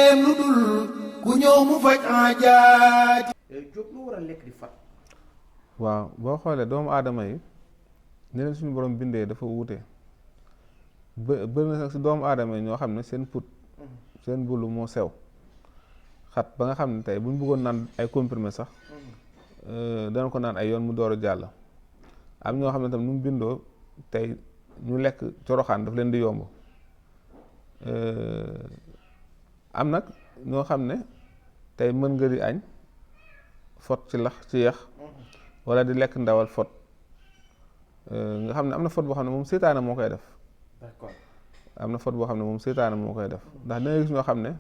yitteem lu dul ku ñëw mu faj aajaati. Jóob lu war a lekk di fat. waaw boo xoolee doomu aadama yi ni leen suñu borom bindee dafa wuute bëri na si doomu aadama yi ñoo xam ne seen put seen bulu moo sew xat ba nga xam ne tey bu ñu bëggoon naan ay comprimé sax dana ko naan ay yoon mu door a jàll. am ñoo xam ne tam nu mu bindoo tey ñu lekk coroxaan daf leen di yomb am nag ñoo xam ne tey mën nga di añ fot ci lax ci yeex wala di lekk ndawal fot nga xam ne am na fot boo xam ne moom seytaane moo koy def. D'accord. am na fot boo xam ne moom seytaane moo koy def ndax da ngay gis ñoo xam ne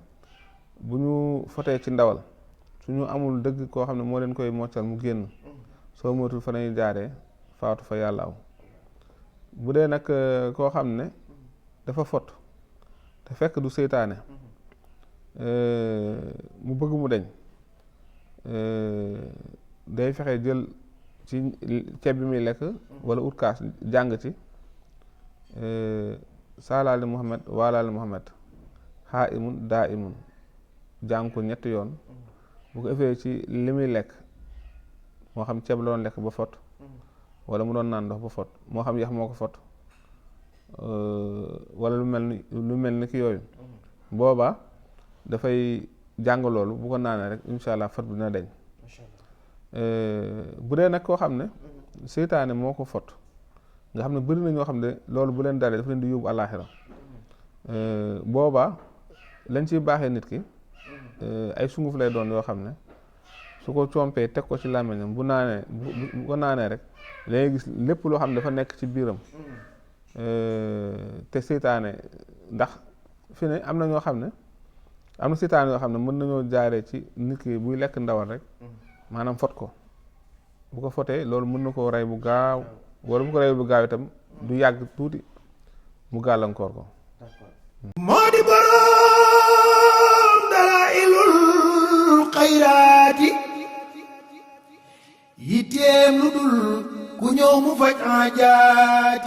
bu ñu fotee ci ndawal suñu amul dëgg koo xam ne moo leen koy moccal mu génn soo moytul fa nañu jaaree faatu fa yàlla aw bu dee nag koo xam ne dafa fot te fekk du seytaane mu bëgg mu deñ day fexe jël ci ceeb bi muy lekk wala ut kaas jàng ci saalaali Muhammad waalaali Muhammad xaa imun daa imun jàng ko ñetti yoon bu ko ëffee ci li muy lekk moo xam ceeb la doon lekk ba fot wala mu doon naan ndox ba fot moo xam yax moo ko fot wala lu mel ni ki yooyu boobaa dafay jàng loolu bu ko naanee rek insha allah fot bi dina deñ bu dee nag koo xam ne seytaane moo ko fot nga xam ne bëri na ñoo xam ne loolu bu leen dalee dafa leen di yóbbu àllaaxira boobaa lañ ciy baaxee nit ki ay sunguf lay doon yoo xam ne su ko compee teg ko ci làmmiñam bu ko naanee rek dangay gis lépp loo xam ne dafa nekk ci biiram te seytaane ndax fi ne am na ñoo xam ne am na seytaane yoo xam ne mën nañoo jaaree ci nit ki buy lekk ndawal rek maanaam fot ko bu ko fotee loolu mën na koo rey bu gaaw wala bu ko rey bu gaaw itam du yàgg tuuti mu gàllankoor ko. moo di boroom dalaa'ilul xayraati yitteem lu dul ku ñëw mu faj aajaati.